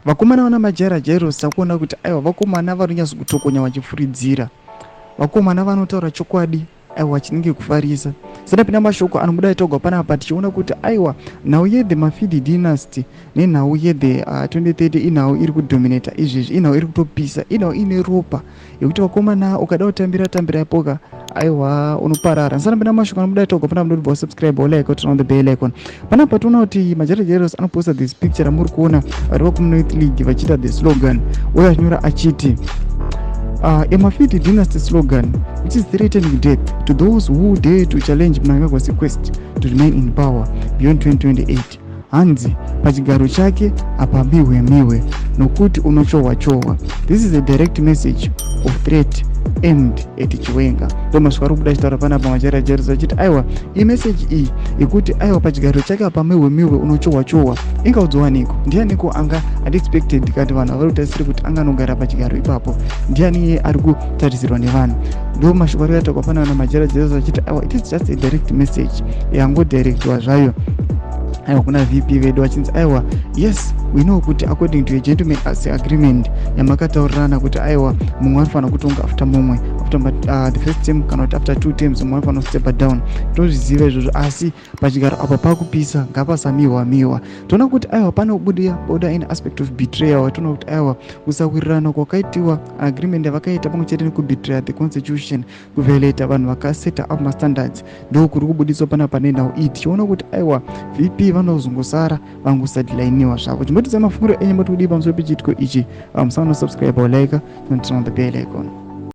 Vakomana vana Majaira Jairos takuona kuti aiwa, vakomana vanonyatso kutokonya vachifuridzira. Vakomana vanotaura chokwadi, aiwa, chinenge kufarisa. Sandapinda mashoko anobuda aitogwa panapa, tichiona kuti aiwa, nhau yethe Mafidi dynasty nenhau yethe 2030 inhau iri kudominata izvezvi, inhau iri kutopisa, inhau ine ropa yekuti vakomana ukada kutambira tambira ipoka, aiwa, unoparara. Ndisandapinda mashoko anobuda aitogwa panapa, ndoti wasubscribe, wolike, turn on the bell icon. Panapa toona kuti Majaira Jairos anoposta this picture ramuri kuona vari vakomana youth league vachiita the slogan, uye achinyora achiti a Mafidi dynasty slogan which is threatening death to those who dare to challenge Mnangagwa's quest to remain in power beyond 2028. Hanzi pachigaro chake hapamihwe mihwe nokuti unochohwa chohwa. This is a direct message of threat aimed at Chiwenga. Ndo masvika ari kubuda achitaura panapa Majaira Jairos achiti aiwa, imeseji iyi yekuti aiwa, pachigaro chake hapamihwe mihwe, unochohwa chohwa. Ingaudzwaniko, ndianiko anga unexpected kati vanhu vari kutarisiri kuti anganogara pachigaro ipapo? Ndiani iye ari kutarisirwa nevanhu? Ndo mashoko ari kutaurwa panapa naMajaira Jairos achiti aiwa, it is just a direct message yangodirectwa zvayo, aiwa, kuna VP vedu, vachinzi aiwa, yes, we know kuti according to a gentleman as agreement yamakataurirana kuti aiwa, mumwe anofanira kutonga after mumwe, after the first term kana kuti after two terms mumwe anofanira kustepa down. Tozviziva izvozvo, asi pachigaro apa pakupisa, ngapasamiwa miwa. Toona kuti aiwa, pane kubuda buda in aspect of betrayal. Toona kuti aiwa, kusawirirana kwakaitiwa agreement yavakaita pamwe chete nekubetraya the constitution, kuviolata vanhu vakaseta up mastandards, ndo kuri kubudiswa panapa nenhau iyi, tichiona kuti aiwa, VP vanozongosara vangosidelineiwa zvavo. Chimbotidza mafungiro enyu, moti kudii pamusoro pechiitiko ichi? Musaona subscribe or like, turn on the bell icon.